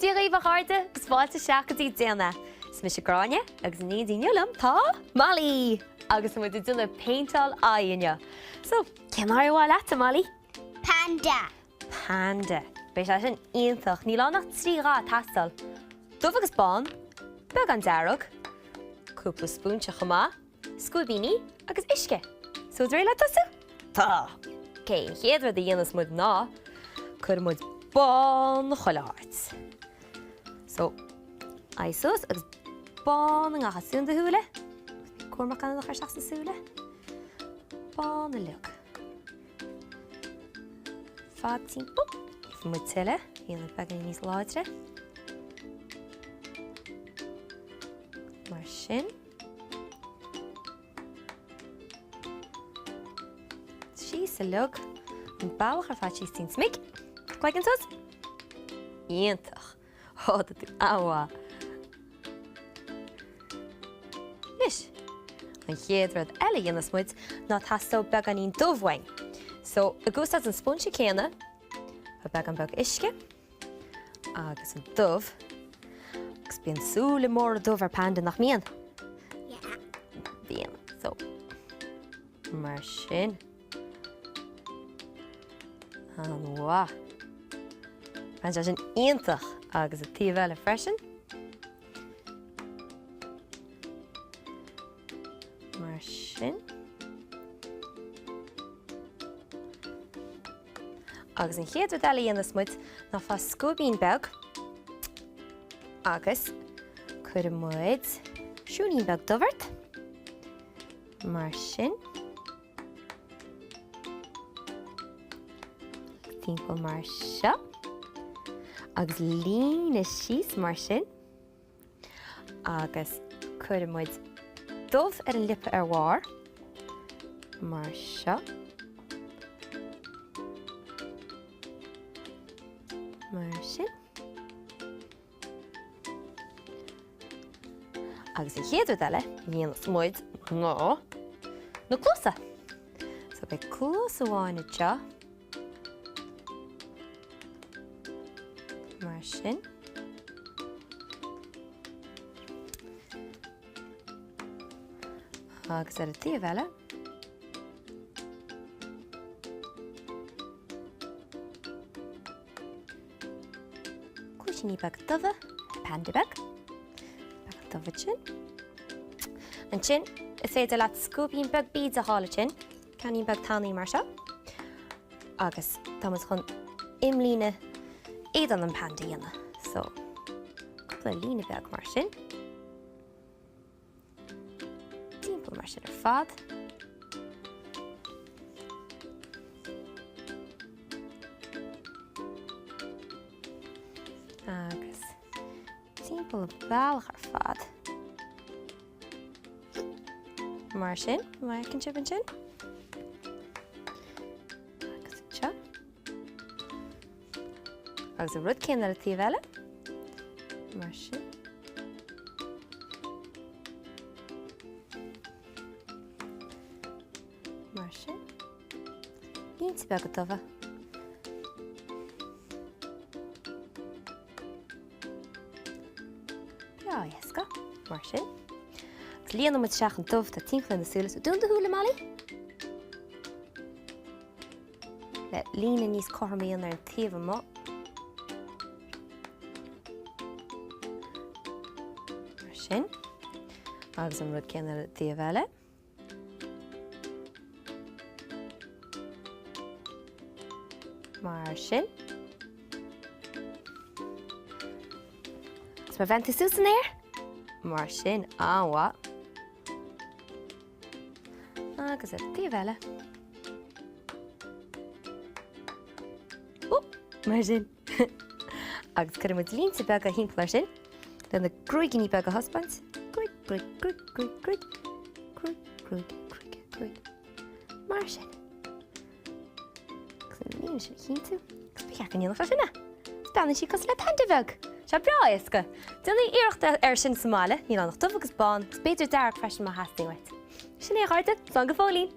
Dia dhaoibh a chairde agus fáilte isteach go dtí Déan É. Is mise Gráinne agus in éindí inniu liom tá Molly! Agus tá muid ag déanamh péinteáil aghaidh inniu. So, cén aghaidh ar mhaith leatsa, Molly? Panda! Panda. Beidh sé sin iontach. Níl ann ach 3 dhath ag teastáil. Dubh agus bán, beagán dearg, cúpla spúinse chomh maith, scuaibíní agus uisce. So bhfuil tú réidh le tosú? Tá! Ok, an chéad rud a dhéanfas muid ná cuirfidh muid bán chuile áit. So, aghaidh suas agus bán i ngach áit. Dún do shúile. Bí cúramach gan é a chur isteach sna súile. Bán uilig. Fad timpeall. Gheobhaidh muid tuilleadh, dhéanamh beagáinín níos láidre. Mar sin. Síos uilig. An bealach ar fad síos dtí'n smig. Cloigeann suas. Iontach. Ó, tá tú an-mhaith. Anois, an chéad rud eile a dhéanfas muid ná teastóidh beagáinín dubh uainn. So, ag úsáid an spúinse céanna, tá beagán beag uisce agus an dubh. Agus bíonn súile móra dubh ar panda, nach mbíonn? Yeah. Bíonn. So, mar sin. An-mhaith. Tá sé sin iontach agus an taobh eile freisin. Mar sin. Agus an chéad rud eile a dhéanfas muid ná faigh scuaibín beag agus cuirfidh muid siúinín beag dubh ort. Mar sin. Timpeall mar seo. Agus líne síos mar sin. Agus cuirfidh muid dubh ar an liopa ar bharr. Mar seo. Mar sin. Agus an chéad rud eile a dhéanfas muid ná na cluasa. So beidh cluas amháin anseo. Mar sin. Agus ar an taobh eile. Cluaisíní beaga dubha, panda beag, beaga dubh ansin. Ansin, is féidir leat scuaibín beag beads a fháil ansin, ceainnín beag tanaí mar seo. Agus tá muid chun imlíne éadan an panda a dhéanamh. So, cúpla líne beag mar sin. Timpeall mar sin ar fad. Agus timpeall an bealach ar fad. Mar sin, mar a fheiceann sibh ansin. Agus anseo. Agus an rud céanna ar an taobh eile. Mar sin. Mar sin. Línte beaga dubha. Breá éasca, mar sin. Agus líonann muid isteach an dubh atá timpeall ar na súile. So dún do shúile, Molly. Le líne níos cothroime a dhéanamh ar an taobh amuigh. Mar sin. Agus an rud céanna ar an taobh eile. Mar sin. Agus má bheann tú suas san aer? Mar sin, an-mhaith. Agus ar an taobh eile. Ó, mar sin. Agus cuirfidh muid línte beaga thimpeall air sin le na gruaigíní beaga a thaispeáint. Gruaig, gruaig, gruaig, gruaig, gruaig, gruaig, gruaig, gruaig, gruaig. Mar sin. Agus an líne sin a chinntiú. Agus ba cheart go ndéanfadh sé sin é. Breathnaíonn sí cosúil le panda bheag. Sé breá éasca. Déanaigí iarracht air sin sa mbaile, níl ann ach dubh agus bán, agus b'fhéidir dearg freisin má theastaíonn uait. Sin é a chairde, slán go fóillín!